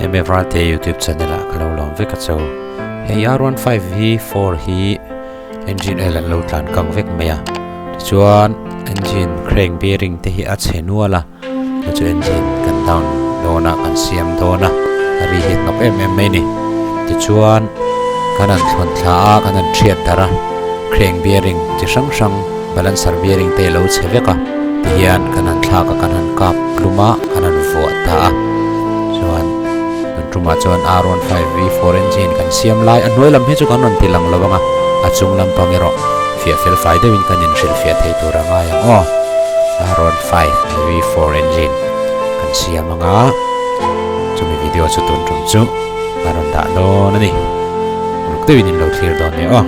MF Ralte YouTube channel ah ka lo lawm vek a cho. Hei R15 hi 4 hi engine oil an lo tlan kang vek mai a. Tichuan engine crank bearing te hi a chhe nual a, chu chu engine kan down dawn a kan siam dawn a, a ri hi hnawk em em mai a ni. Tichuan kan han thlawn thla a, kan han thiat darh a, crank bearing chi hrang hrang balancer bearing te a lo chhe vek a, tihian kan han thlak a kan han kap hlum a kan han vuah ta a chuan kan tumah chuan R one five V four engine kan siam lai a hnuai lam hi chu kan rawn ti lang lo ang a a chung lampang erawh fiah fel fai deuhin kan inhrilh fiah thei tur a ngai ang aw R one five V four engine kan siam ang a chumi video chu tun tum chu a rawn dah dawn a ni uluk deuhin in lo thlir dawn nia aw.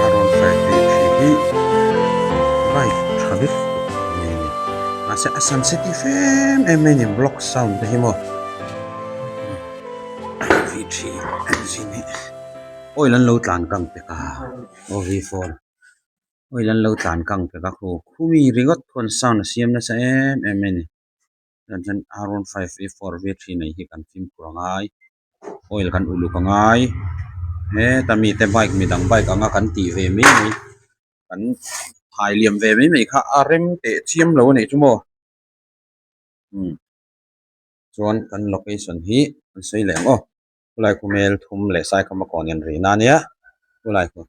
A rawn fai ve thin hi bike tha vek mai a ni mahse a sensitive em em mai a ni block sound te hi maw v three engine hi oil an lo tlan kang pek a aw v four oil an lo tlan kang pek a khu khumi ringawt khawn sound a siam nasa em em mai a ni. Chuan chuan R one five V four V three nei hi kan fimkhur a ngai oil kan uluk a ngai heta mite bike midang bike anga kan tih ve mai mai kan thai liam ve mai mai kha a rem teh chiam lo a nih chu maw umm chuan kan location hi an sawi leh ang aw khulai khu hmel thum leh saikhama kawn in rihna a nia khulai khu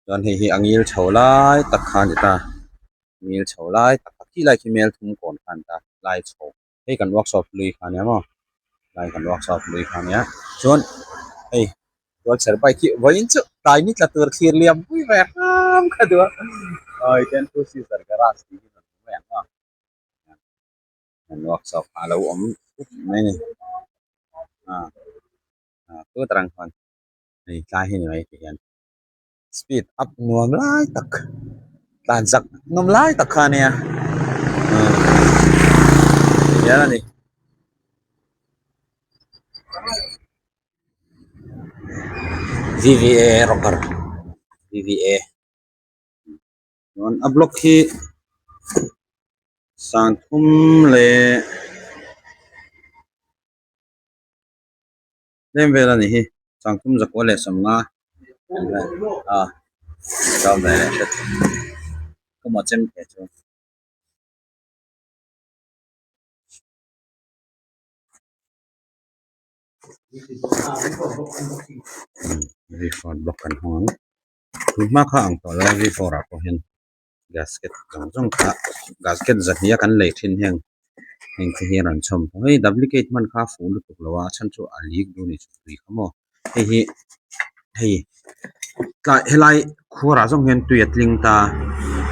chuan hei hi a ngil chho lai tak kha a ni ta ngil chho lai tak khi lai khi hmel thum kawn kha a ni ta lai chho hei kan workshop hlui kha a nia maw lai kan workshop hlui kha a nia chuan hei tualchher bike hi vawiin chu tlai ni tla tur thlir liam pui ve hram kha duh a awi ten two seater garage tih hi rawn hmu mai ang aw kan workshop kha a lo awm khup mai a ni ah ah tut rang khawn hei tlai hi ni mai ti hian. Speed up nuam lai tak tlan chak nawm lai tak kha a nia hian a ni. V V A rocker V V A chuan a block hi sangthum leh tlem vel a ni hi sangthum zakua leh sawmnga a tlawm ve leh hret khuma chem te chu. V four block kan hawng ang tun hma kha ang tawh lo a V four ah pawh hian gasket zawng zawng kha gasket zahnih a kan lei thin heng heng te hi a rawn chhawm tawh hei duplicate hman kha a fuh lutuk lo a a chhan chu a leak duh a ni chu tui kha maw hei hi hei tlai helai khuarah zawng hian tui a tling ta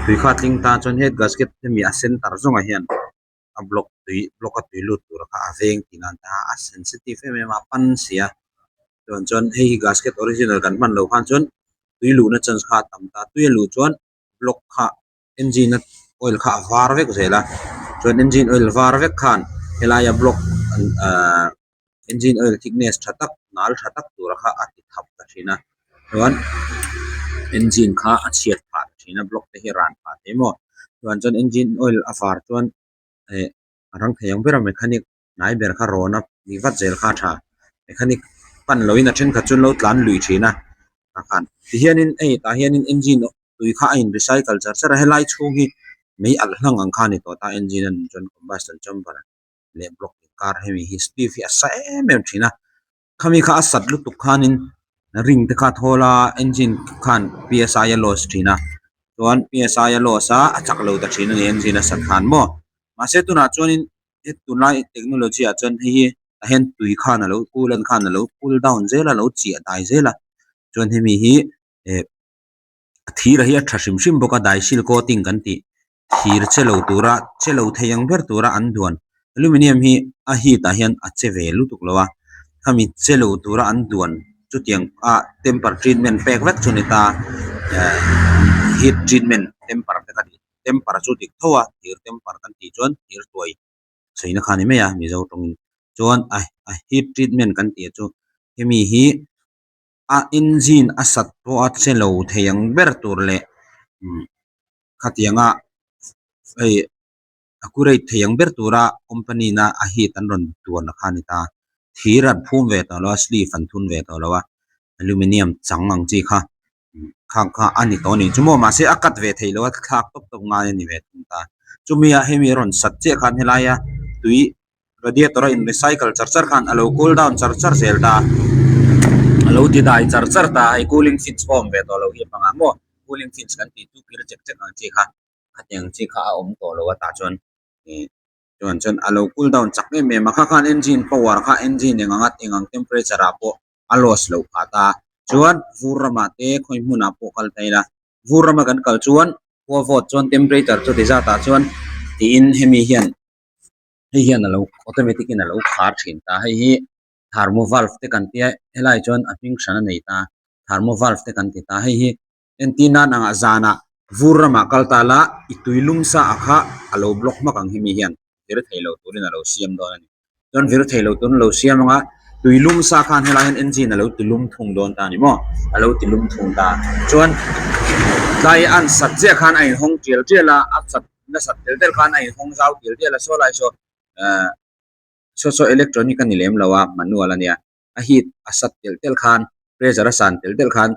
tui kha a tling ta chuan he gasket hemi a center zawngah hian a block tui block a tui lut tur kha a veng tih nan ta a sensitive em em a a pan si a chuan chuan hei hi gasket original kan hman loh khan chuan tui luhna chance kha a tam ta tui a luh chuan block kha engine a oil kha a var vek zel a chuan engine oil var vek khan helaia block ahh engine oil thickness tha tak nal tha tak tur kha a ti thap ta thin a chuan engine kha a chhiat phah ta thin a block te hi a ran phah thei maw chuan chuan engine oil a var chuan eh a rang thei ang ber a mechanic hnai ber kha rawn a ni vat zel kha a tha mechanic pan loin a thenkhat chu an lo tlan lui thin a tah khan tihianin hei tah hianin engine tui kha a in recycle char char a helai chhung hi mei alh hlang ang kha a ni tawh ta engine a nih chuan combustion chamber leh block inkar hemi hi steve hi a sa em em thin a khami kha a sat lutuk khanin ring te kha a thawl a engine khan P S I a loss thin a chuan P S I a loss a a chak lo ta thin a ni engine a sat khan maw mahse tunah chuanin he tunlai technology ah chuan hei hi tah hian tui khan alo coolant khan alo cool down zel a alo chiah dai zel a chuan hemi hi eh a thir hi a tha hrim hrim bawk a daisil coating kan tih thir che lo tura che lo thei ang ber tura an duan aluminium hi a heat ah hian a che ve lutuk lo a khami che lo tura an duan chutiang a temper treatment pek vek chu a ni ta eh heat treatment temper te ka tih temper chu dik tho a thir temper kan tih chuan thir tuai sawi na kha a ni mai a mizo tawngin chuan a a heat treatment kan tih chu hemi hi. A engine a sat pawh a che lo thei ang ber tur leh umm Khatianga hei accurate thei ang ber tura company na a heat an rawn tuan kha a ni ta. Thir an phum ve tawh lo a, sleeve an thun ve tawh lo a, aluminium chang ang chi kha khang kha a ni tawh a nih chu maw mahse a cut ve theih loh a thlak tawp tawp ngai a ni ve thung ta. Chumi ah hemi a rawn sat chiah khan helaia tui radiator a in recycle char char khan a lo cool down char char zel ta a lo ti dai char char ta hei cooling fins pawh a awm ve tawh loh hi a pangah maw cooling fins kan tih chu pir chek chek ang chi kha khatiang chi kha a awm tawh lo a tah chuan ih chuan chuan a lo cool down chak em em a kha khan engine power kha engine eng anga eng ang temperature ah pawh a loss loh phah ta chuan vur ramah te khawi hmunah pawh kal ta ila vur rama kan kal chuan khua vawt chuan temperature chu ti zat ah chuan tiin hemi hian hei hian alo automatic in alo khar thin ta hei hi thermo valve te kan tia helai chuan a hming hran a nei ta thermo valve te kan ti ta hei hi entir nan angah zanah vur ramah kal ta la i tui lum sa ah kha alo block hmak ang hemi hian vir thei lo turin alo siam dawn a ni chuan vir thei lo turin alo siam anga tui lum sa khan helai hian engine alo ti lum thung dawn ta a ni maw alo ti lum thung ta chuan tlai an sat chiah khan a inhawng tial tial a a sat nasat tel tel khan a inhawng zau tial tial a saw lai saw ehh saw saw electronic a ni lem lo a manual a nia a heat a sat tel tel khan pressure a san tel tel khan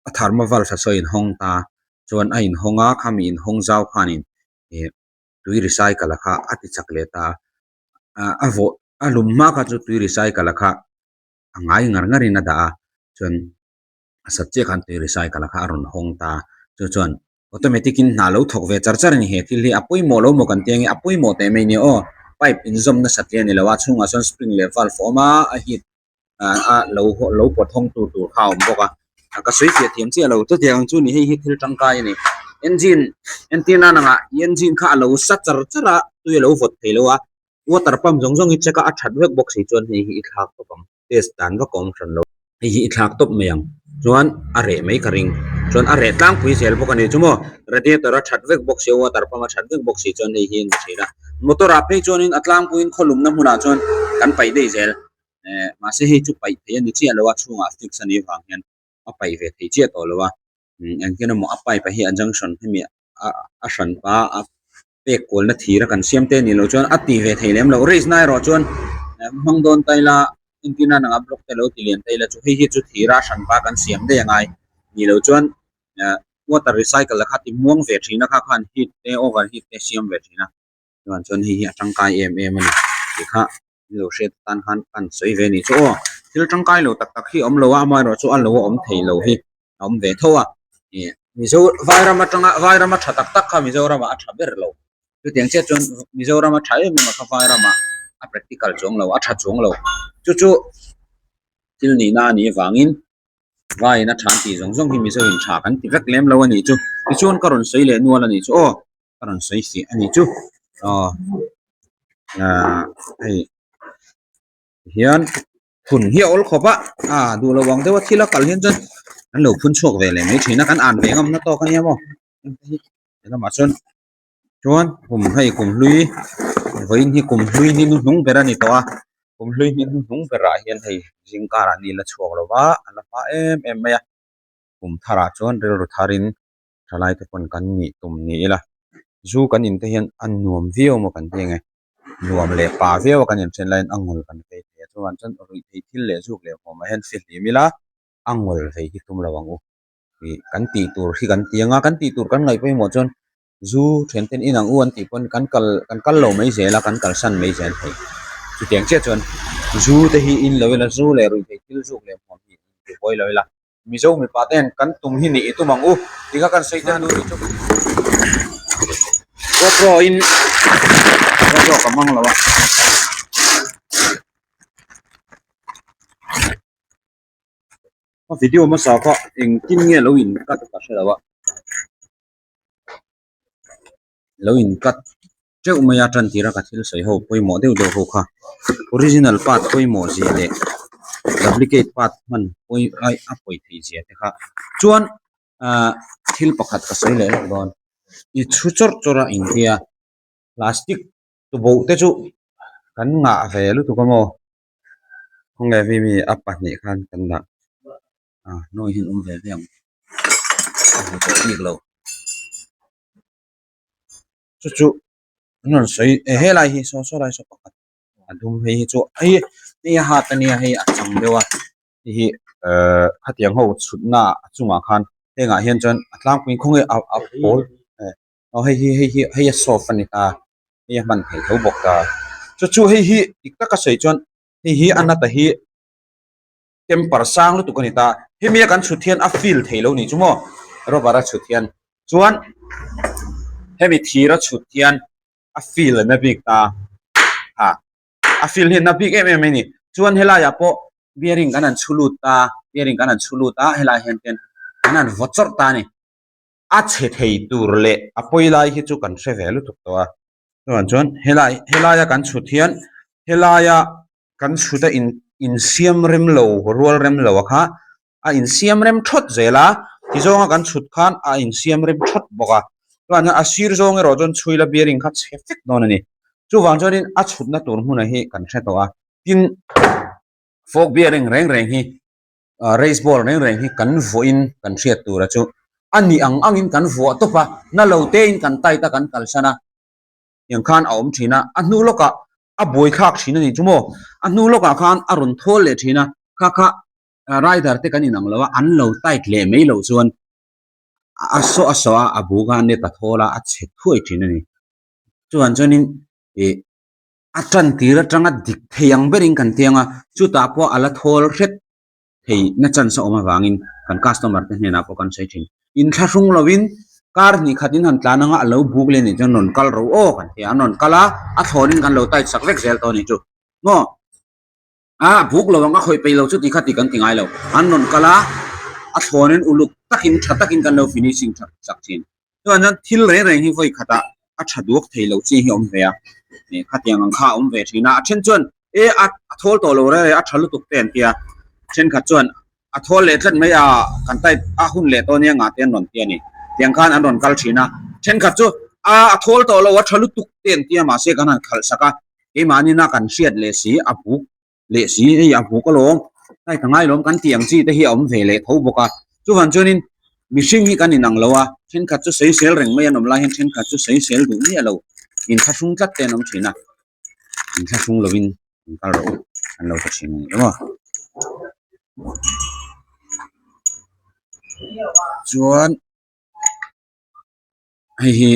a thermo valve a saw a inhawng ta chuan a inhawng a khami inhawng zau khanin ih tui recycle a kha a ti chak leh ta a a vawh a lum hma kha chu tui recycle a kha a ngai ngar ngar in a dah a chuan a sat chiah khan tui recycle a kha a rawn hawng ta chu chuan automatic in hna lo thawk ve char char a ni he thil hi a pawimawh lo maw kan tia nge a pawimawh teh mai nia aw pipe inzawm nasat hle a ni lo a chhungah sawn spring leh valve a awm a a heat a lo lo pawt hawng tur tur kha a awm bawk a ka sawi fiah thiam chiah lo chutiang ang chu ni hei hi thil tangkai a ni engine entir nan angah engine kha a lo sa char char a tui a lo vawt thei lo a water pump zawng zawng hi check a a that vek bawk si chuan hei hi i thlak tawp ang. Test dan vak a awm hran lo. Hei hi i thlak tawp mai ang. Chuan a reh mai ka ring. Chuan a reh tlangpui zel bawk a ni chu maw. Radiator a that vek bawk si a, water pump a that vek bawk si chuan hei hi a ni thin a. Motor ah phei chuanin a tlangpuiin khawlumna hmunah chuan kan paih daih zel. Eh mahse hei chu paih theih a ni chiah lo a, chhungah fix a nih vang hian a paih ve thei chiah tawh lo a. Engtin emaw a pipe a hi a junction hemi a hran pa a pek kualna thir a kan siam te anih loh chuan a ti ve thei lem loh race na erawh chuan hmang dawn ta ila entir nan anga block te lo ti lian ta ila chu hei hi chu thir a hran pa kan siam daih angai nih loh chuan water recycle a kha ti muang ve thin a kha khan heat te over heat te siam ve thin a chuan chuan hei hi a tangkai em em a ni tih kha in lo hriat atan khan kan sawi ve anih chu aw thil tangkai lo tak tak hi a awm lo a amaherawhchu chu a lo a awm thei lo hi a awm ve tho a ih mizo vairam atanga vairama tha tak tak kha mizoramah a tha ber lo chutiang chiah chuan mizorama tha em em a kha vairamah a practical chuang lo a tha chuang lo chu chu thil nihna a nih avangin vaiin a tha an tih zawng zawng hi mizo in tha kan ti vek lem lo a nih chu tichuan ka rawn sawi leh nual a nih chu aw. Ka rawn sawi fiah a nih chu aw ah hei hian phun hi a awl khawp a a duh lo ang deuh a thil a kal hian chuan an lo phun chhuak ve leh mai thin a kan an ve ngam na tawk a nia maw helamah chuan chuan kum hei kum hlui vawiin hi kum hlui hi hnuhnung ber a ni tawh a kum hlui hi hnuhnung berah hian hei zingkarah ni la chhuak lo va a la hma em em mai a kum tharah chuan rilru tharin thalai te pawn kan nih tum ni ila zu kan in te hian a nuam viau maw kan ti ang e nuam leh pa viau a kan inthen laiin a ngawl kan vei thei a chuan chuan ruih theih thil leh zuk leh hmuamah hian fihlim ila a ngawl vei hi tum lo ang u ih kan tih tur hi kan ti anga kan tih tur kan ngaih pawimawh chuan zu then ten in ang u an tih pawn kan kal kan kal lo mai zel a kan kalsan mai zel thei chutiang chiah chuan zu te hi in lo ila zu leh ruih theih thil zuk leh hmuam hi in ti buai lo ila. Mizo mipa te hian kan tum hi nih i tum ang u tih kha kan sawi tel nu nih chu GoPro in GoPro ka hmang lo a a video hmasa kha engtin nge lo in cut ka hre lo a lo in cut teuh mai a tan tir a ka thil sawi ho pawimawh deuh deuh ho kha original part pawimawh zia leh duplicate part hman pawi ai a pawi thei zia te kha chuan ahh thil pakhat ka sawi leh lawk dawn i chhu chawrh chawrh a intia plastic tuboh te chu kan ngah ve lutuk a maw khawnge mi mi a pahnih khan kan dah a hnuai hian awm ve ve ang a hmu tawh bik lo. Chu chu an rawn sawi eh helai hi saw saw lai saw pakhat a dum hei hi chu hei hei a hat ania hei a chang deuh a hei hi ehh khatiang ho chhutna a chungah khan hengah hian chuan a tlangpui khawnge a a pawl aw hei hi hei hi hei a soft a ni ta hei a hman theih tho bawk ta chu chu hei hi dik taka sawi chuan hei hi a nata hi temper sang lutuk a ni ta hemi a kan chhut hian a feel thei lo ni chu maw rubber a chhut hian chuan hemi thir a chhut hian a feel a na bik ta ha a feel hi a na bik em em mai a ni chuan helai ah pawh bearing kan han chhu lut ta bearing kan han chhu lut a helai hian ten an han vaw chawrh ta a ni. A chhe thei tur leh a pawi lai hi chu kan hre ve lutuk tawh a chuan chuan helai helaia kan chhut hian helaia kan chhut a in insiam rem lo rual rem lo a kha a insiam rem thawt zel a ti zawnga kan chhut khan a insiam rem thawt bawk a chuan a sir zawng erawh chuan chhui la bearing kha chhe vek dawn a ni chuvang chuanin a chhutna tur hmunah hi kan hre tawh a tin fork bearing reng reng hi Race ball reng reng hi kan vuahin kan hriat tura chu a nih ang angin kan vuah tawp a, na lo tein kan tight a kan kalsan a, tiang khan a awm thin a, a hnu lawkah a buaithlak thin a ni chu maw, a hnu lawkah khan a rawn thawl leh thin a, kha kha rider te kan inang lo a, an lo tight leh mai loh chuan a sawh a sawh a, a buk a net a thawl a, a chhe thuai thin a ni. Chuvang chuanin ih a tan tir atanga dik thei ang berin kan tiang a, chutah pawh a la thawl hret thei na chance a awm avangin kan customer te hnenah pawh kan sawi thin. Inthlahrung lovin kar hnih khat in han tlan anga a lo buk leh nih chuan rawn kal ro aw kan ti a, an rawn kal a, a thlawnin kan lo tight sak vek zel tawh a nih chu. Maw? A buk lo ang a khawih peih lo chu ti kha ti kan ti ngai lo. An rawn kal a, a thlawnin uluk takin tha takin kan lo finishing that sak thin. Chuan chuan thil reng reng hi vawi khatah a tha duak thei lo chi hi a awm ve a, khatiang ang kha a awm ve thin a, a then chuan e a thawl tawh lo reng reng a tha lutuk te an ti a, thenkhat chuan a thawl leh tlat mai a kan type a hun leh tawh nia ngah te an rawn ti a ni, tiang khan an rawn kal thin a, thenkhat chu a a thawl tawh lo a tha lutuk te an ti a mahse kan han khalh sak a, keimahni na kan hriat leh si a buk leh si hei a buk alawm hei ka ngai lawm kan tih ang chi te hi a awm ve leh tho bawk a chuvang chuanin mihring hi kan inang lo a thenkhat chu sawisel reng mai an awm lai hian thenkhat chu sawisel duh miah lo inthlahrung tlat te an awm thin a inthlahrung lovin in kal rawh u an lo ta thin a ni emaw chuan hei hi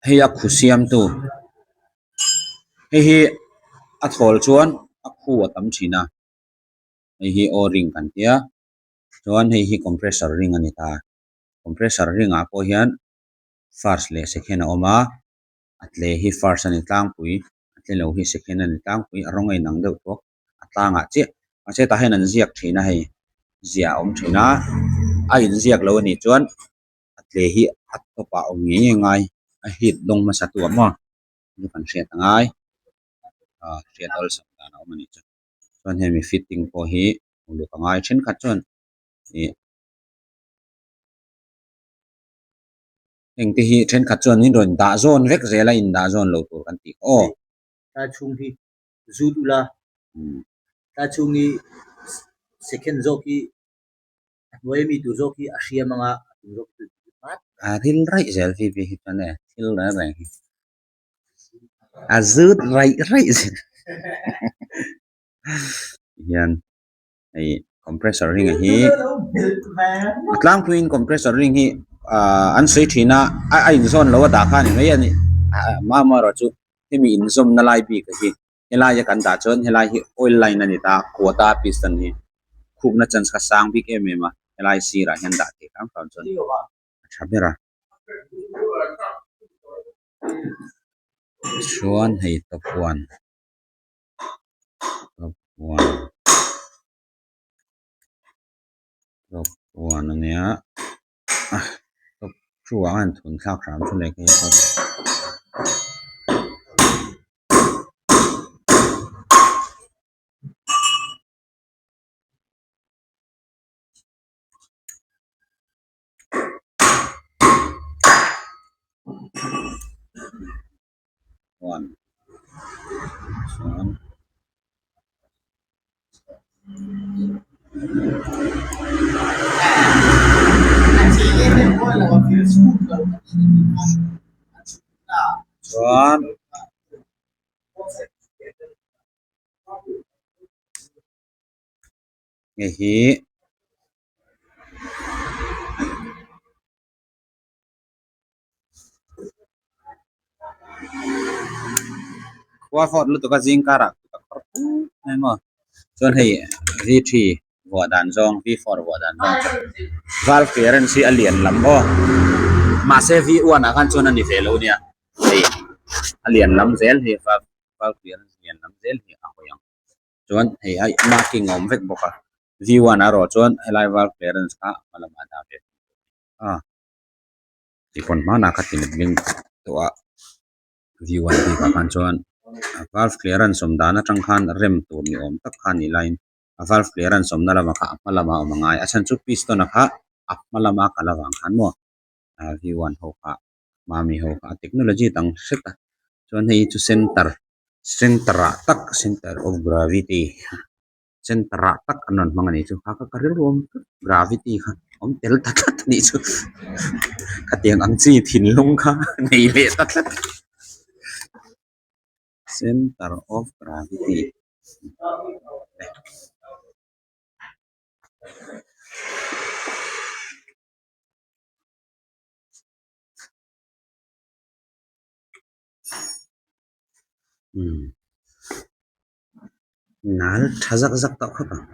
hei a khu siamtu hei hi a thawl chuan a khu a tam thin a hei hi o ring kan tia chuan hei hi compressor ring a ni ta compressor ring ah pawh hian first leh second a awm a a tle hi first a ni tlangpui a tle lo hi second a ni tlangpui a rawng a inang deuh tawk a tlangah chiah mahse tah hian an ziak thin a hei ziah a awm thin a a inziak lo a nih chuan a tle hi a tawpah a awm ngei ngei ngai a heat dawng hmasa tu ah maw chu kan hriat a ngai ah hriat awlsam dan a awm a nih chu chuan hemi fitting pawh hi uluk a ngai thenkhat chuan ih heng te hi thenkhat chuan in rawn dah zawn vek zel a in dah zawn lo tur kan tih kha aw. Tlai chhung hi zut ula tlai chhung hi second zawk hi a hnuai ami tur zawk hi a hriam anga a tum zawk hi a ril raih zel vi vi hi chuan e thil reng reng hi a zut raih raih zel hian hei compressor ring a hi a tlangpuiin compressor ring hi ah an sawi thin a a inzawn lo a dah kha a ni mai a ni amaherawh chu hemi inzawmna lai bik a hi Helai a kan dah chuan helai hi oil line a ni ta a, quota piston hi khukna chance kha sang bik em em a, helai sirah hian dah theih hram hram chuan a tha ber a. Chuan hei top one top one top one a nia top two ah khan thun thlak hram chu leh ka one chuan Chuan hei hi khua vawt lutuk a zing karah ka khawr puk mai maw chuan hei v three vuah dan zawng v four vuah dan zawng chu valve clearance hi a lian lam aw mahse v one ah khan chuan a ni ve lo nia hei a lian lam zel hi valve valve clearance lian lam zel hi a hawi ang chuan hei a marking a awm vek bawk a v one ah erawh chuan helai valve clearance kha a hma lamah a dah ve a. Tipawn hmanah kha ti letling tawh a v one bikah khan chuan valve clearance awm dan atang khan rem tur ni awm tak kha a nih laiin a valve clearance awmna lamah kha a hma lama awm a ngai a chhan chu piston a kha a hma lama kal avang khan maw v one ho kha mami ho kha a technology dang hret a chuan hei chu center center ah tak center of gravity. Center ah tak an rawn hmang a nih chu kha ka rilru awm tlat gravity kha awm tel ta tlat a nih chu khatiang ang chi thinlung kha nei leh ta tlat center of gravity. Nal tha zak zak tawh khawp ang.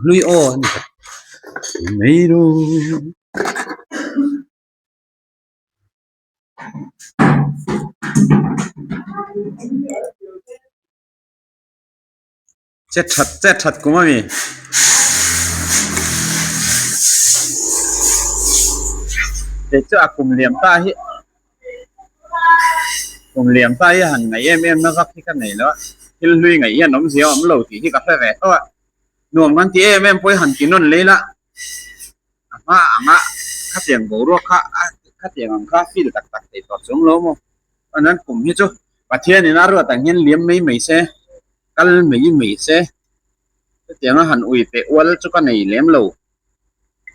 Hlui aw a ni mai ru. Che that che that kum a mi. Kei chu a kum liam ta hi kum liam ta hi han ngaih em em na vak hi ka nei lo a thil hlui ngaih hian awmzia a awm lo tih hi ka hre ve tho a nuam kan ti em em pawh hi han ti nawn lei la a hma anga khatiang boruak kha a khatiang ang kha feel tak tak thei tawh chuang lo maw chuan kum hi chu Pathianin a ruat ang hian liam mai mai se kal mai mai se chutianga han ui peh ual chu ka nei lem lo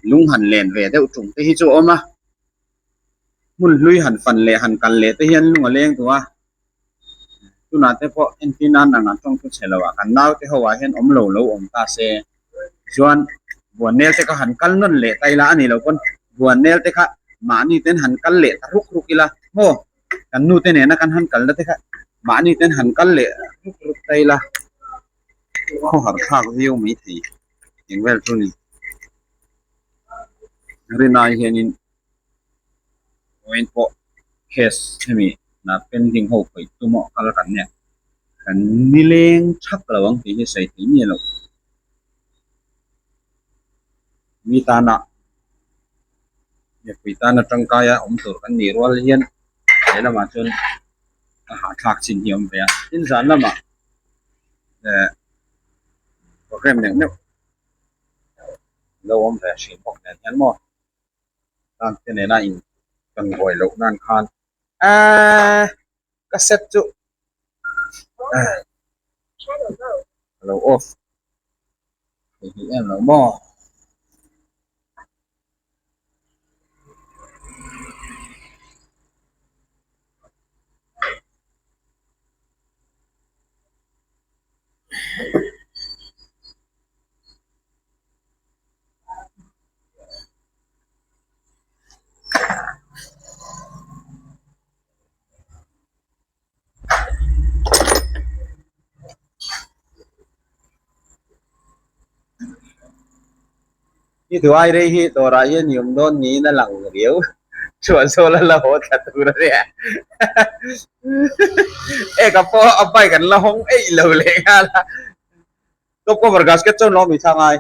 lung han len ve deuh tum te hi chu a awm a hmun hlui han fan leh han kal leh te hian lung a leng duh a tunah te pawh entir nan ang an tawng thu chhe lo ah kan naute ho ah hian awm lo lo awm ta se chuan buannel te kha han kal nawn leh ta ila a nih loh pawn buannel te kha mahni ten han kal leh ta ruk ruk ila maw. Kan nu te nena kan han kalna te kha mahni ten han kal leh ruk ruk ta ila khawhar thlak viau mai thei eng vel chu ni. Rinai hianin vawiin pawh case hemi na pending ho khawih tum a kal kan nia kan nileng thak lo ang tih hi sawi thei miah loh. Mi tana mipui tana tangkaia awm tur kan nih rual hian he lamah chuan a hahthlak chin hi a awm ve a tin zan lamah eh program neuh neuh lo awm ve thin bawk nen hian maw tan te nena in kan buai loh nan khan eeee ka set chu a lo off thei hnih em lo maw. I duh ai rei hi dawrah hian i awm dawn niin a lang riau. Chhuahzawl a la haw thla tur a nia. E ka pawh a bike an la hawng eih lo leh nghal a. Top cover gasket chuan lawm i thla ngai.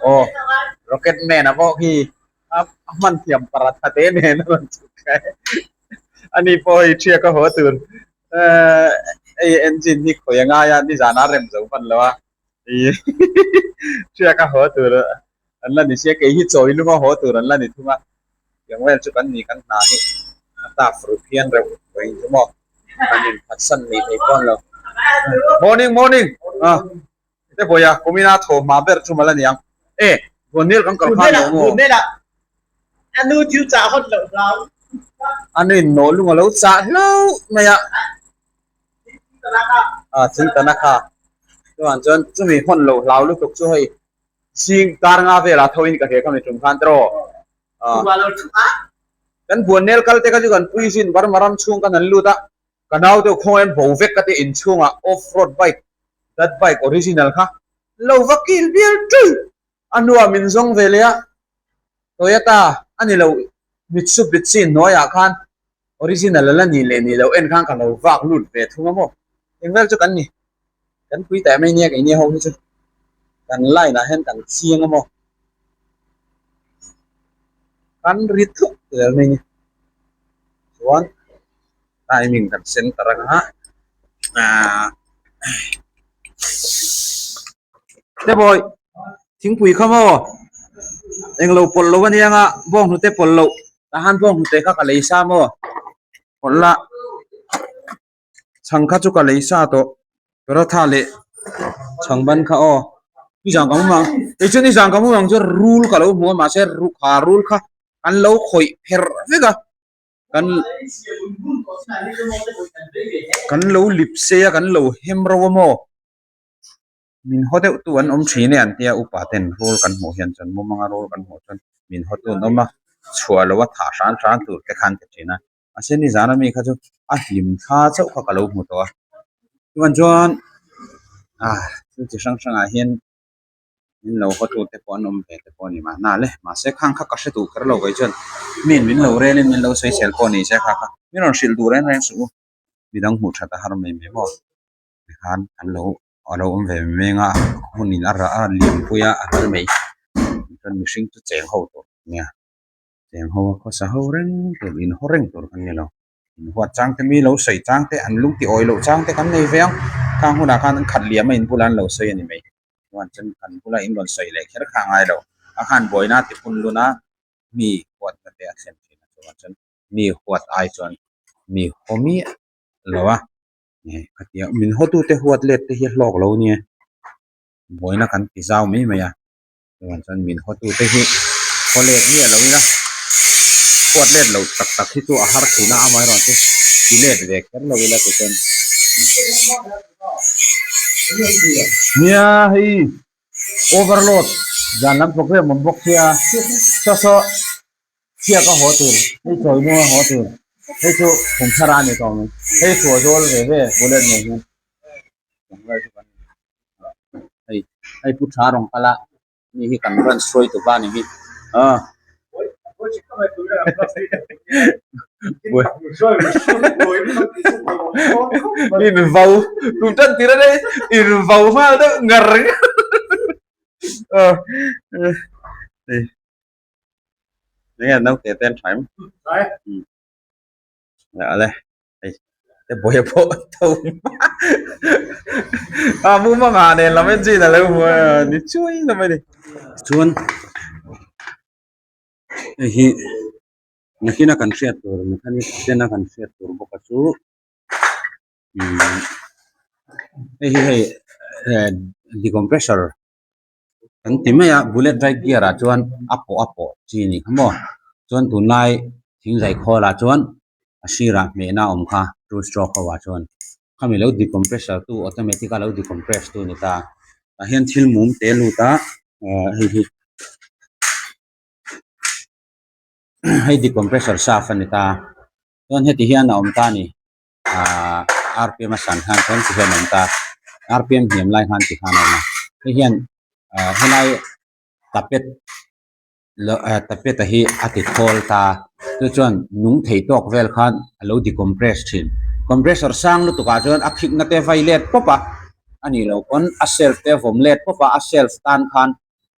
Aw Rocket Man a pawh khi a hman thiam paratha te nen a rawn chhuk khai. Ani pawh hei thiak a haw tur. Hei engine hi khawi a ngai a nizan a rem zo hman lo a. Thiak a haw tur an la ni sia kei hi chawi lung a haw tur an la ni thung a. Tiang vel chu kan ni kan hna hi a taf ru phian reuh vawiin chu maw an inphatsan ni thei pawn lo. Morning morning ah te pawia kumina thaw hma ber chu mal aniang e Buanel kan kal khan lo maw Anu chu chah hawt loh hlau. Anu in nawh lung a lo chah hlauh mai a. Ah thing tana kha chuan chuan chumi hawn loh hlau lutuk chu hei Zing dar nga velah tho in ka hre kha mi tum khan tiraw. Kan buannel kal te kha chu kan pui zin Burma ram chhung kan han lut a, ka nau deuh khawngaih an bo vek ka ti inchhungah off road bike that bike original kha lo va kil bial tui a hnuah min zawng ve leh a, Toyota a ni lo Mitsubishi hnuaiah khan original a la ni leh ni lo en khan ka lo vak lut ve thung a maw eng vel chu kan ni kan pui teh mai nia keini ho hi chu kan line ah hian kan chiang a maw kan ri thuk zel mai ni chuan timing kan center anga ahh te bawi thingpui kha maw englo pawlh lo ania nga bawnghnute pawlh loh tah han bawnghnute kha ka lei sa maw pawlh la chhang kha chu ka lei sa tawh paratha leh chhang ban kha aw nizan ka mumang kei chu nizan ka mumang chu rul ka lo hmu a mahse kha rul kha an lo khawih pherh vek a. Kan kan lo lip sei a kan lo hem ro a maw min haw deuh tu an awm thin e an tia upa ten rul kan hmuh hian chuan mumanga rul kan hmuh chuan min haw tu an awm a chhuah loh a thah hran hran tur te khan ti thin a mahse nizan ami kha chu a hlim thla chauh kha ka lo hmu tawh a chuan chuan ah thil chi hrang hrang ah hian. min lo haw tu te pawh an awm ve te pawh a ni mahna le mahse khang kha ka hre duh kher lo kei chuan min min lo rel in min lo sawi sel pawh ni se kha kha min rawn hrilh duh reng reng suh u midang hmuh that a har mai mai maw tikhan an lo a lo awm ve meng a hun in a rah a lian pui a a ral mai chuan mihring chu cheng ho tur nia cheng ho a khawsa ho reng tur in haw reng tur kan ni lo. Inhuat chang te mi lo sawi chang te an lung ti awi loh chang te kan nei ve ang. Khang hunah khan an khat liam a in bulah an lo sawi a ni mai. Chuan chuan kan bula in rawn sawi leh kher kha a ngai lo. A khan buaina ti phun lun a mi huatna te a thlen thin a chuan chuan mi huat ai chuan mi haw miah lo a. Khatia min hawtute huat let te hi a hlawk lo nia. Buaina kan ti zau mai mai a. Chuan chuan min hawtute hi haw let miah lo ila huat let loh tak tak hi chu a har thin a amaherawhchu ti let ve kher lo ila tichuan nia hei overload zan lam program awm bawk sia saw saw chhiak a haw tur hei chawi nung a haw tur hei chu kum thar a ni tawh mai hei chhuah zawl ve ve bullet nen hian. Hei hei pu tha rawng kal a mi hi kan branch hruai tu pa ni hi ah in vau tum tan tir a nei in vau nghal deuh ngar ah hei enge naute te an tha em ale hei te buai pawh tho a mu manga nen lam en chin a lo hmu a ni chuai lam a ni chuan hei hi nakin a kan hriat tur mechanic ten a kan hriat tur bawk a chu umm hei hi hei eh decompressor kan ti mai a bullet right gear ah chuan a pawh a pawh chi a ni kha maw chuan tunlai thingzai khawl ah chuan a sirah hmehna a awm kha two stroke ho ah chuan khami lo decompressor tu automatic a lo decompress tu a ni ta tah hian thil mum te lut a ah hei hi hei decompressor shaft a ni ta chuan heti hian a awm ta a ni ah rpm a san khan chuan ti hian a awm ta rpm hniam lai khan ti khan a awm a hei hian. Ah helai tapet tapet a hi a ti thawl ta chu chuan nung thei tawk vel khan a lo decompress thin compressor sang lutuk ah chuan a khik na te vai let pawp a a nih loh pawn a shelf te a vawm let pawp a a shelf tan khan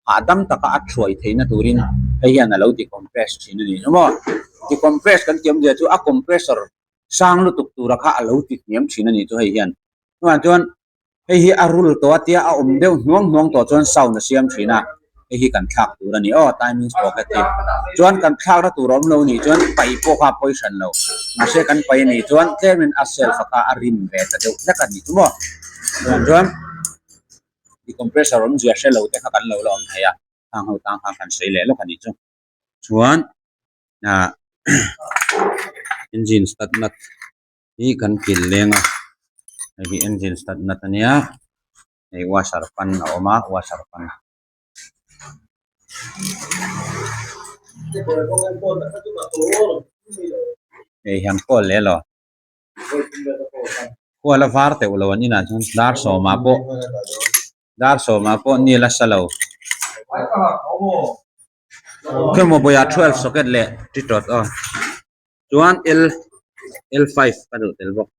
hahdam taka a thuai theihna turin hei hian a lo decompress thin a ni maw decompress kan tih awmzia chu a compressor sang lutuk tura kha a lo ti hniam thin a ni chu hei hian chuvang chuan hei hi a rul tawh a tia a awm deuh hnuang hnuang tawh chuan sound a siam thin a hei hi kan thlak tur a ni aw timing sprocket hi chuan kan thlakna tur a awm lo nih chuan paih pawh kha a pawi hran lo mahse kan paih a nih chuan tlemin a self a kha a rim ve ta deuh hlek a ni chu maw chuvang chuan decompressor awmzia hre lo te kha kan lo la awm thei a khang ho tang khan kan sawi leh lawk a nih chu chuan ah engine start nut hi kan kil leng a hei hi engine start nut ania hei washer pan a awm a washer pan. Hei hian kawl leh lo khual a var teuh lo an inah chuan dar sawmah pawh dar sawmah pawh ni la sa lo. Khemaw bawihah 12 socket leh titawt aw chuan L L5 ka duh tel bawk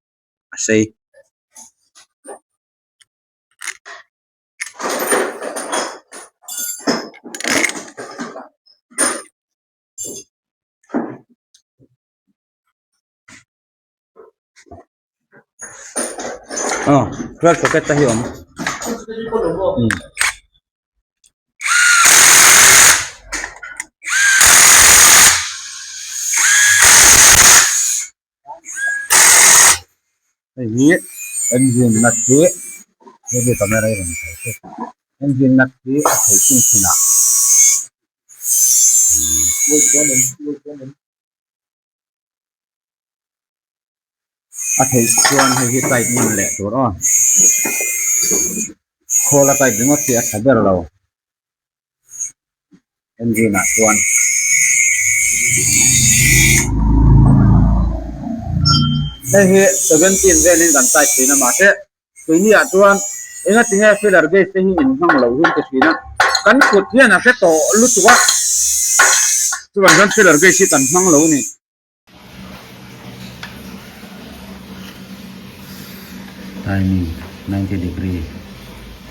a sei. Aw 12 socket te hi a awm. Hei hi engine nut hi hei hi camera hi rawn sawi tep engine nut hi a thei chin chin ah a theih chuan hei hi tight man leh tur aw khawl a tight ringawt hi a tha ber lo engine ah chuan hei hi 17 velin kan tight thin a mahse keini ah chuan engatinge filler gauge te hi in hmang lo hi an ti thin a kan kut hian a hre tawh lutuk a chuvang chuan filler gauge hi kan hmang lo a ni. Timing 90 degree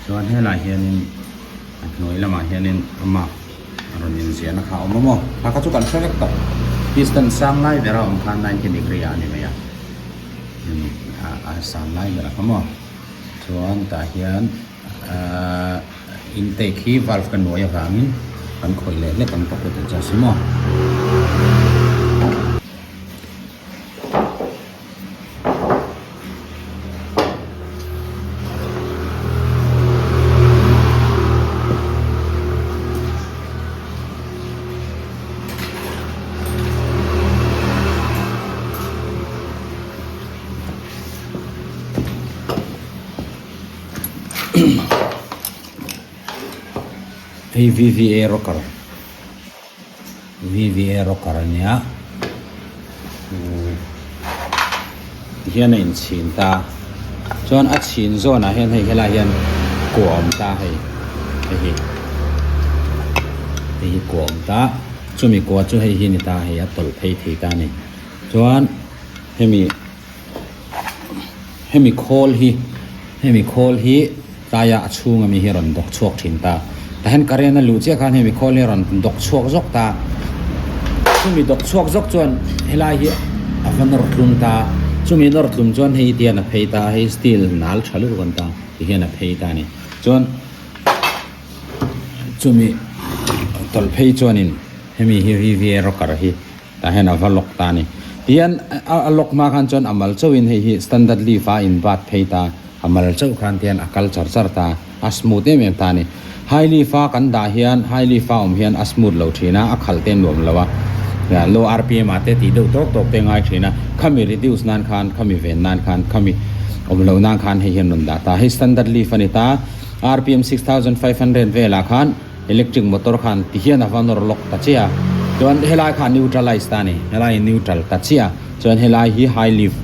chuan helai hianin a hnuai lamah hianin a mark a rawn inziahna kha a awm a maw kha kha chu kan hre vek tawh piston sang lai bera awm khan 90 degree ah a ni mai a a sang lai berah kha maw chuan tah hian ahh intake hi valve ka nuai avangin kan khawih leh hlek ang ka kut adjust hi maw. Hei VVA rocker VVA rocker a nia tihian a inchhin ta chuan a chhin zawnah hian hei helaiah hian kua a awm ta hei hei hi hei hi kua a awm ta chumi kua chu hei hi a ni ta hei a tawlh phei thei ta a ni chuan hemi hemi khawl hi hemi khawl hi tlaia a chhung ami hi a rawn dawk chhuak thin ta tah hian current a luh chiah khan hemi khawl hi a rawn dawk chhuak zawk ta chumi dawk chhuak zawk chuan helai hi a va nawr tlum ta chumi nawr tlum chuan hei ti hian a phei ta hei steel nal tha lutuk an ta ti hian a phei ta a ni chuan chumi tawlh phei chuanin hemi hi V_V_A rocker hi. Tah hian a va lock ta a ni. Tihian a lock hma khan chuan a mal chauhin hei hi standard leaf a in bat phei ta, a mal chauh khan tihian a kal char char ta, a smooth em em ta a ni. High leaf a kan dah hian high leaf a awm hian a smooth lo thin a, a khalh te nuam lo a, low rpm ah te tih deuh tawk tawk te ngai thin a, khami reduce nan khan, khami ven nan khan, khami awm loh nan khan hei hian rawn dah ta. Hei standard leaf a ni ta, rpm 6500 velah khan. Electric motor khan ti hian a va nawr lawk ta chiah a, chuan helai kha neutralize ta a ni, helai hi neutral ta chiah a, chuan helai hi high lift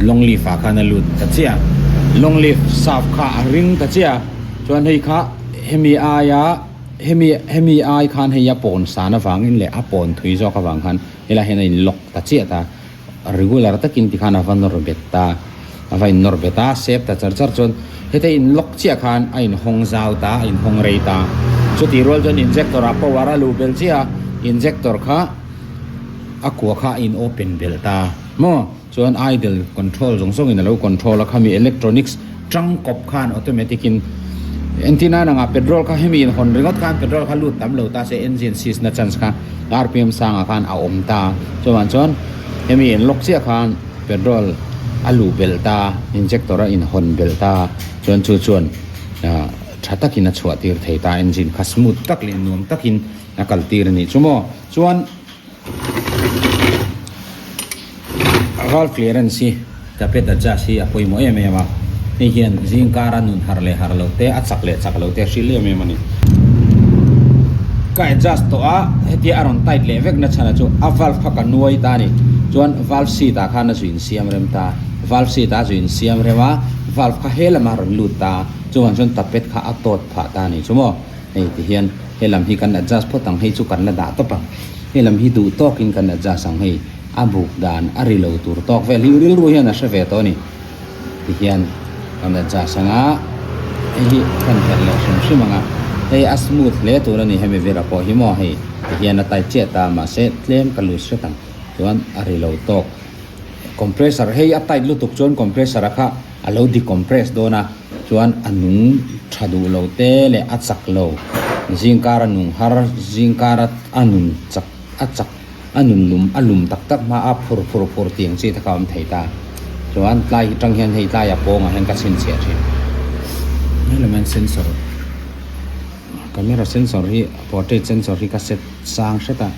long lift ah khan a lut ta chiah a, long lift shaft kha a ring ta chiah a, chuan hei kha hemi aia hemi hemi ai khan hei a pawn san avangin leh a pawn thui zawk avang khan helaiah hian a in lock ta chiah ta regular takin tikhan a va nawr bet ta a va in nawr bet a sep ta char char chuan heta in lock chiah khan a in hawng zau ta a in hawng rei ta chutih rual chuan injector ah power a luh belh chiah a injector kha a kua kha a in open belh ta maw. Chuan idle control zawng zawngin a lo control a, khami electronics tangkawp khan automatic in entir nan anga petrol kha hemi in hawn ringawt khan petrol kha lut tam lo ta se engine seize na chance kha rpm sangah khan a awm ta chuvang chuan hemi in lock chiah khan petrol a luh belh ta injector a in hawn belh ta chuan chu chuan ah tha takin a chhuah tir thei ta engine kha smooth tak leh nuam takin a kal tir a nih chu maw chuan. Valve clearance hi tapet adjust hi a pawimawh em em a, hei hian zing kara nun har leh har loh te a chak leh chak loh te a hrilh em em a ni. Ka adjust tawh a, hetia a rawn tight leh vek na chhan chu a valve kha ka nuai ta a ni. Chuan valve seat ah khan a zu insiam rem ta, valve seat ah a zu insiam rem a, valve kha he lamah a rawn lut ta, chuvang chuan tapet kha a tawt phah ta a ni chu maw. Hei ti hian he lam hi kan adjust phawt ang, hei chu kan la dah tawp ang. He lam hi duh tawkin kan adjust ang, hei a buk dan a ri lo tur tawk vel hi rilru hian a hre ve tawh a ni. Ti hian kan adjust ang a, hei hi kan herh leh hrim hrim ang a, hei a smooth hle tur a ni hemi vera pawh hi maw hei ti hian a tight chiah ta mahse tlem ka loose hret ang chuan a ri lo tawk. Compressor hei a tight lutuk chuan compressor a kha a lo decompress dawn a. Chuan a nung tha duh lo te leh a chak lo zingkar a nung har zingkar a a nun chak a chak a nun lum a lum tak tak hma a phur phur phur tiang chi te kha a awm thei ta. Chuan tlai hi tang hian hei tlai a pawngah hian ka chhinchhiah thin. Helai hian sensor camera sensor hi portrait sensor hi ka set sang hret a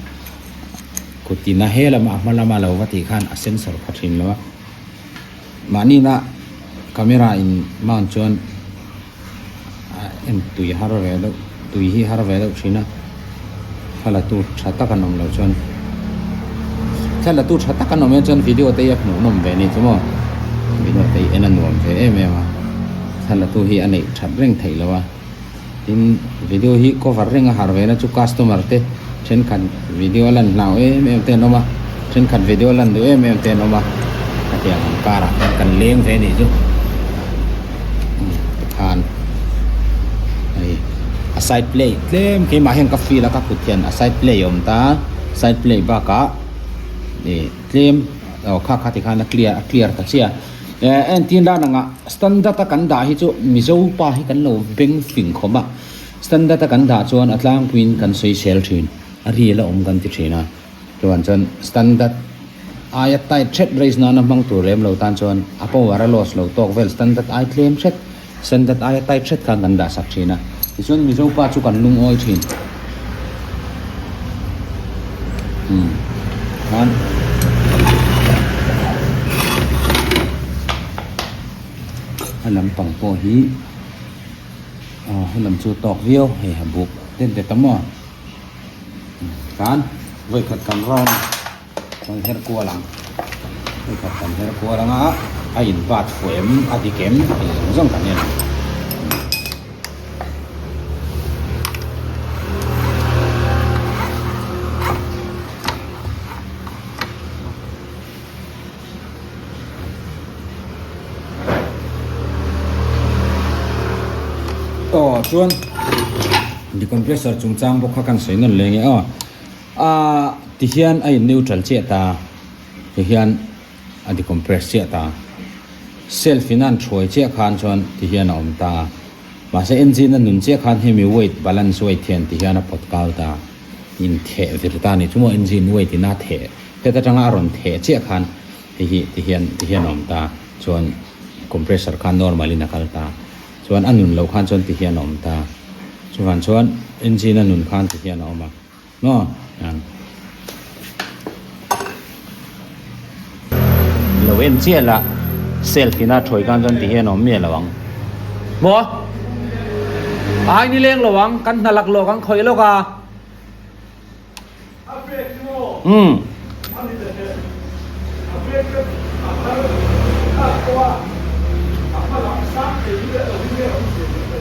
kutin a he lamah a hma lama lo va tih khan a sensor kha thin lo a. Mahnina camera in mount chuan en tui har ve deuh tui hi har ve deuh thin a thla la tu tha tak an awm loh chuan thla la tu tha tak an awm hian chuan video te hi a hmuh nawm ve a ni chu maw video te hi en a nuam ve em em a thla la tu hi a neih that reng theih loh a tin video hi cover reng a har ve na chu customer te thenkhat video a lan hlau em em te an awm a thenkhat video a lan duh em em te an awm a hetiang ang karah hian kan leng ve anih chu tikhan hei a side play tlem keimah hian ka feel a ka kut hian a side play a awm ta side play bakah ih tlem aw kha kha tikhan a clear a clear ta chiah a. Eh entir dan anga standard a kan dah hi chu Mizo pa hi kan lo beng fing khawm a, standard a kan dah chuan a tlangpuiin kan sawi sel thin, a ril a awm kan ti thin a, chuan chuan standard aia tight hret raise nana hmang tur lem lo tan chuan a power a loss lo tawk vel standard ai tlem hret, standard aia tight hret khan kan dah sak thin a, tichuan Mizo pa chu kan lungawi thin. Umm khan a lampang pawh hi aw helam chu tawk viau hei a buk det det a maw khan vawikhat kan round kan her kual ang vawikhat kan her kual anga a in bat fuh em a dik em tih zawng zawng kan en ang. Aw chuan decompressor chungchang bawk kha kan sawi nawn leh nge aw ah tihian a in neutral chiah ta tihian a decompress chiah ta self in a an thuai chiah khan chuan tihian a awm ta mahse engine a nun chiah khan hemi weight balance weight hian tihian a pawt kau ta in theh vir ta a ni chu maw engine weight in a theh heta tanga a rawn theh chiah khan hei hi tihian tihian a awm ta chuan compressor khan normal in a kal ta chuan a nun loh khan chuan tihian a awm ta chuvang chuan engine a nun khan tihian a awm a. Maw? Lo en chiah la, self ina thawi khan chuan ti hian a awm miah lo ang. Maw? Ai ni leng lo ang, kan hna lak lawk ang khawih lawk a. Umm.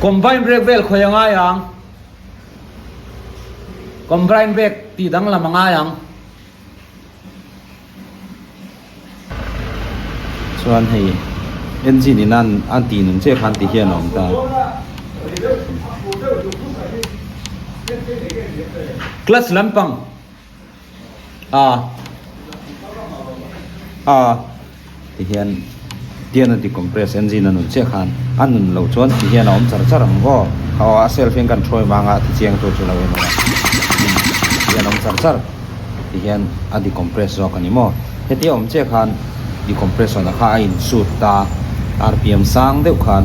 Combine brake vel khawi a ngai ang. Combine brake tih danglam a ngai ang. Chuan hei engine in an an tih nun chiah khan ti hian a awm ta. Clutch lampang a a ti hian tian a decompress engine a nun chiah khan a nun loh chuan ti hian a awm char char ang aw aw a self hian kan hruai vang a ti chiang tur chu lo en ula ti hian a awm char char. Ti hian a decompress zawk a ni maw? Hetia awm chiah khan decompression a kha a insut ta, rpm sang deuh khan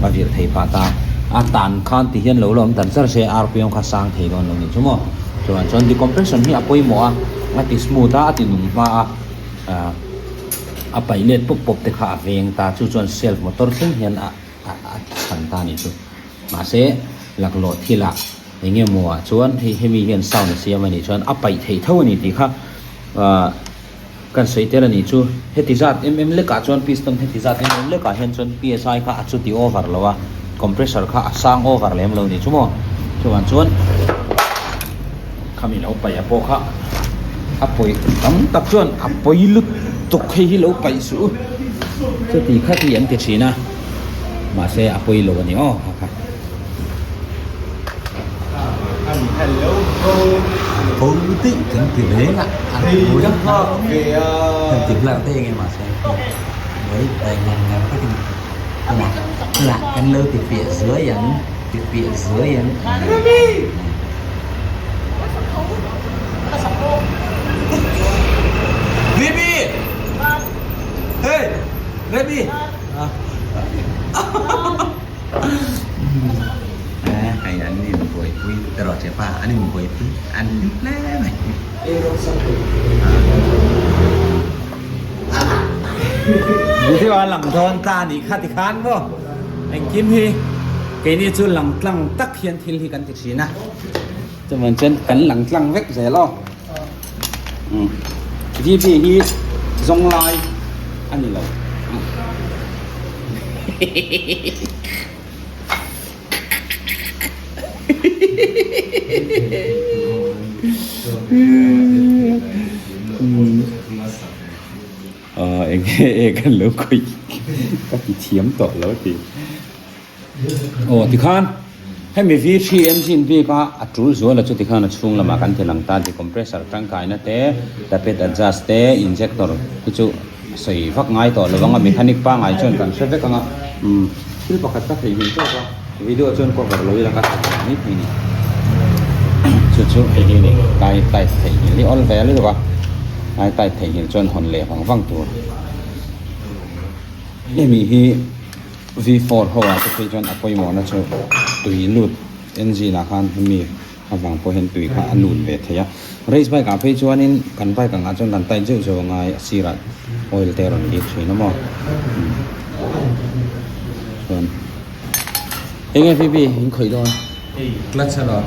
a virh thei phah ta. A tan khan ti hian lo la awm tan char se rpm kha sang thei dawn lo ni chu maw? Chuan chuan decompression hi a pawimawh a, a ti smooth a, a ti nung hma a, ah a paih let pawp pawp te kha a veng ta. Chu chuan self motor thleng hian a a chhan ta a ni chu. Mahse laklawh thilah. Eng emaw ah chuan hei hemi hian sound a siam a nih chuan a paih theih tho a ni tih kha ah kan sawi tel a nih chu. Heti zat em em lekah chuan piston heti zat em em lekah hian chuan psi kha a chuti over lo a, compressor kha a sang over lem lo a nih chu maw. Chuvang chuan khami lo paih a pawh kha a pawi tam tak chuan a pawi lutuk hei hi lo paih suh u chuti kha ti an ti thin a mahse a pawi lo a ni aw kha kha. Hei an inbuaipui erawh che pa an inbuaipui an hlim hle mai. Video a lang dawn ta a nih kha tikhan maw engkim hi keini chu lang tlang tak hian thil hi kan ti thin a chuan chuan kan lang tlang vek zel aw VV hi zawng lai a ni lo. Eng nge e kan lo khawih ka ti thiam tawh lo ti. Aw tikhan hemi V3 engine bik a a tul zual a chu tikhan a chhung lamah kan ti lang ta decompressor tangkaina te tappet adjust te injector te chu sawi vak ngai tawh lo ang a mechanic pangai chuan kan hre vek ang a umm thil pakhat ka theihnghilh tawk a video chuan cover lo ila ka that ve mai thei a ni chu chu hei hi ni kai tight theihnghilh hi awl ve lutuk a kai tight theihnghilh chuan hawn leh vang vang tur hemi hi. V4 ho ah te phei chuan a pawimawhna chu tui lut engine ah khan hemi avang pawh hian tui kha a lut ve thei a race bike ah phei chuanin kan bike ang ah chuan kan tight zeuh zeuh angai a sirah oil te a rawn lut thin a maw chuan enge VB in khawih dawn clutch a lo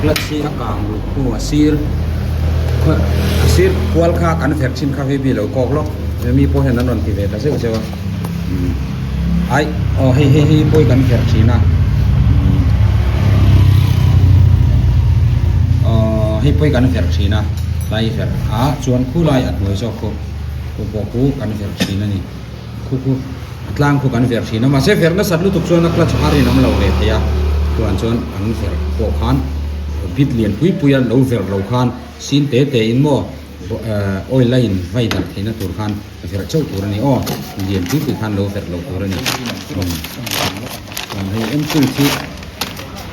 clutch hi a kang luh hnu a sir a sir kual kha kan verh thin kha VB lo kawk lawk mi pawh hian an rawn ti ve ta zeuh zeuh a ai aw hei hei hei pawh hi kan verh thin a aw hei pawh hi kan verh thin a tlai verh a chuan khulai a hnuai zawk khu khu pawh khu kan verh thin a ni. Khu khu a tlang khu kan verh thin a mahse verh nasat lutuk chuan a clutch a rinawm lo ve thei a chuan chuan an verh pawh khan bit lian pui pui a lo verh lo khan sin te te in maw oil a in vai darh theihna tur khan verh chauh tur a ni aw lian pui pui khan lo verh lo tur a ni chuan hei engine khi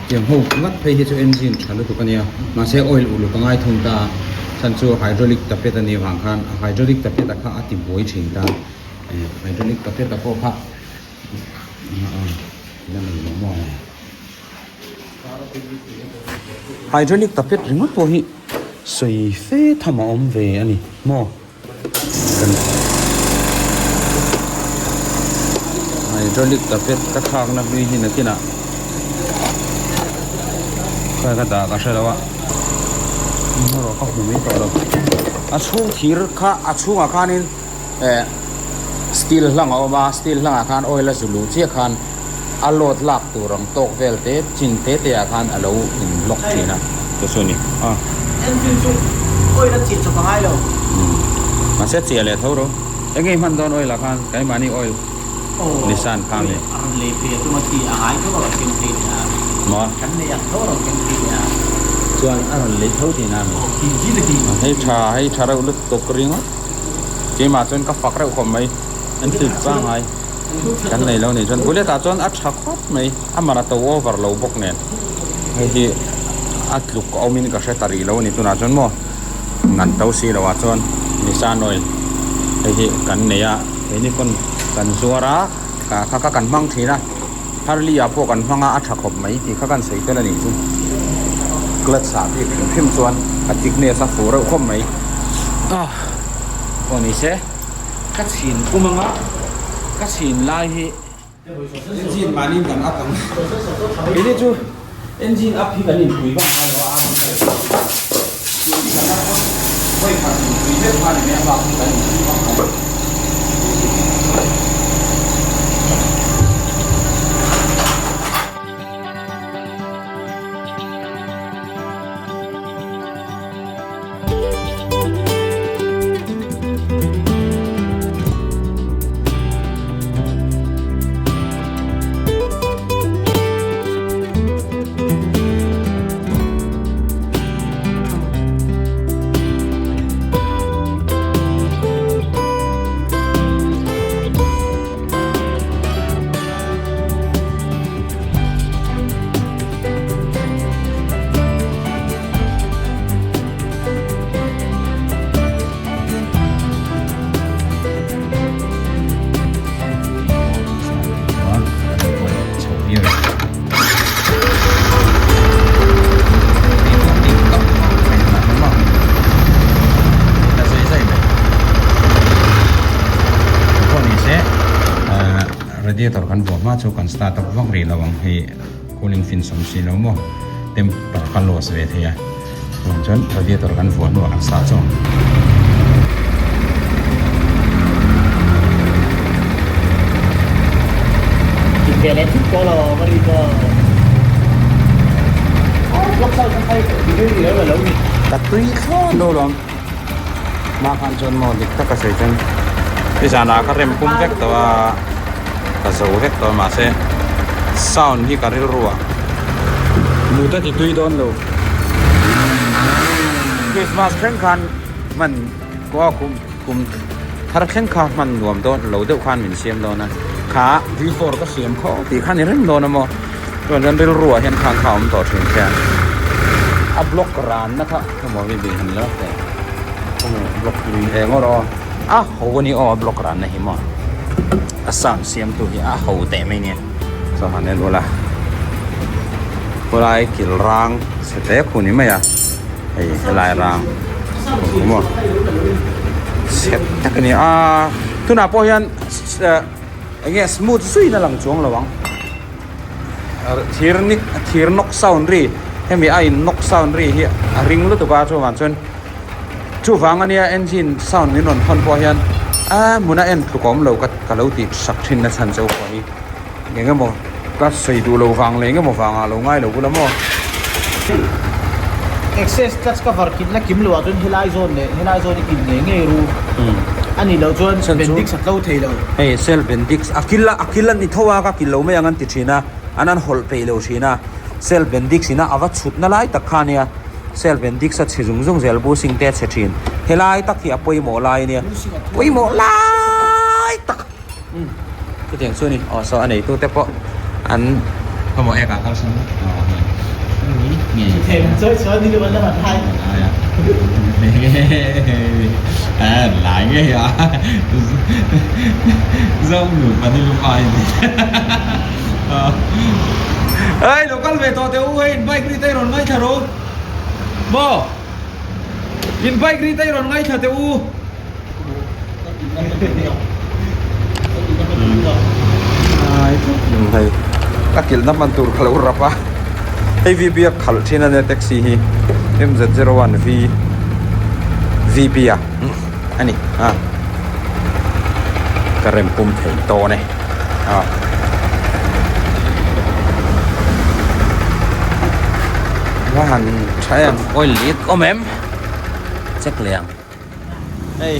tiang ho ngat phei hi chu engine tha lutuk a nia mahse oil uluk a ngai thung ta a chhan chu hydraulic tapet a nih vang khan hydraulic tapet a kha a ti buai thin ta. Hydraulic bucket a pawh kha Hydraulic bucket ringawt pawh hi sawi fe tham a awm ve a ni maw Hydraulic bucket ka thlakna hlui hi nakinah khawi ka dah ka hre lo a erawh ka hmu mai tawh lo a chhung thir kha a chhungah khanin. Eh steel hlang a awm a steel hlangah khan oil a zu luh chiah khan a load lak tur ang tawk vel te chin te te ah khan a lo in block thin a chu chu a ni a. Engine chu oil a chiah chawp a ngai lo. Umm mahse chiah leh tho ro. Eng nge i hman dawn oil ah khan keimahni oil Nissan kha mi. A rawn lei phei a tum a khi a ngai tho a rawn keng phei leh a. Maw? Kan nei ang tho a rawn keng phei leh a. Chuan a rawn lei tho tihna a mi? Aw khi zil a khi. Hei tha hei tha reuh lutuk ringawt. Keimah chuan ka fak reuh khawp mai. An tlip pangngai kan nei lo nih chuan bullet ah chuan a tha khawp mai a man a to over lo bawk nen hei hi a tluk a awm in ka hre ta rih lo a ni tunah chuan maw ngan to si lo ah chuan Nissan oil hei hi kan nei a keini pawn kan zuar a kha kha kan hmang thin a Harley ah pawh kan hmang a a tha khawp mai tih kha kan sawi tel a nih chu clutch ah bik hrim hrim chuan a thickness a fuh reuh khawp mai ah aw ni se. Ka chhin kum anga ka chhin lai hi engine mahni kan up ang keini chu engine up hi kan inpui vang kha lo a a tun hi kan up a vawi khat inpui vek kha ni mai a bak hi kan inpui vang kha lo. Radiator kan vuah hma chu kan start up vak rih lo ang hei. Cooling fin sawm si lo maw temper ka loss ve thei a chuan chuan radiator kan vuah hnuah kan sah chawm. Ve leh thut tawh lo ka ri tawh block side kan phei video ri lo lo ni. Ka tui thlawt lo lawm mah khan chuan maw dik taka sawi chuan nizanah ka rem pum vek tawh a. Ka zo vek tawh mahse sound hi ka rilru ah mut a ti tui dawn lo. Christmas thleng khan hman kua kum kum thar thleng kha hman nuam dawn lo deuh khan min siam dawn a kha V4 ka siam kho tih khan i reng dawn a maw chuan chuan rilru ah hian khan kha a awm tawh thin khian a block ran na kha emaw hi bih han la teh block lui eng awrh aw. A ho a ni aw a block ran na hi maw a sound siam tu hi a ho teh mai nia chaw han en ula khulai kil rang chhe hle khu ni mai a hei helai rang khu maw chhe tak a ni a tunah pawh hian eng nge smooth zui na lang chuang lo ang thir nik thir nawk sound ri hemi a in nawk sound ri hi a ring lutuk a chuvang chuan. Chuvang ania engine sound min rawn hawn pawh hian a hmuna en tluk a awm lo ka ka lo tih sak thin na chhan chauh pawh hi eng emaw ka sawi duh lo vang leh eng emaw vangah lo ngai lo bula maw. Access clutch cover kit la kim loh ah chuan helai zawn leh helai zawn hi kin ngei ngei ru a nih loh chuan bendix a tlo thei lo. Hei cell bendix a kil a a kil a ni tho a ka kil lo mai ang an ti thin a an an hawlh peih lo thin a cell bendix ina a va chhut na lai tak kha ania. Self Bendix a chhe zung zung zel busing te a chhe thin. Helai tak hi a pawimawh lai a nia. Pawimawh lai tak. Umm chutiang chu a ni. Aw saw a neitu te pawh an Khawmaw ek ah kal sawn aw hei. Them chawi chuan ni lo an la han hai. Lai ngei a. Zo nupa ni lupa in. Ê lo kal ve tawh teh u hei in bike ri te i rawn ngaithla rawh u maw in bike ri te i rawn ngaithla teh u. Hei a kilhna hman tur ka lo rap a hei V B a khalh thin a nia taxi hi M Z 01 V V B a a ni a ka rem pum thei dawn e. han tha em oil leak awm em check leh ang. Hei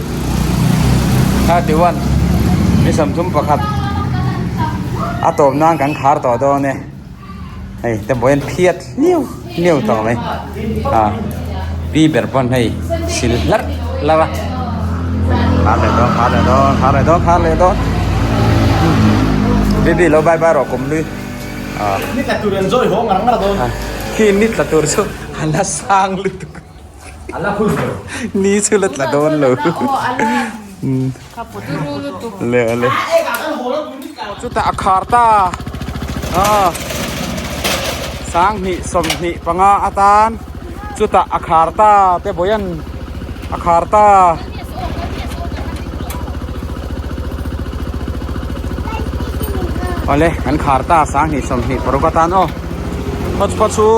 31 ni 31 a tawp nan kan khar tawh dawn e hei te buai an phiat hliau hliau tawh mai a pi ber pawn hei sil hlarh hlarh a khar leh dawn khar leh dawn khar leh dawn khar leh dawn baby lo bye bye rawh kum hlui a ni tla tur an zawi haw ngar ngar dawn khi ni tla tur chu a la sang lutuk. Ni chu la tla dawn lo. Le le. Chutah a khar ta. A. Sanghnih sawmhnih panga atan chutah a khar ta te bawian a khar ta. Awle kan khar ta sanghnih sawmhnih paruk atan aw. Phawt phawt chu.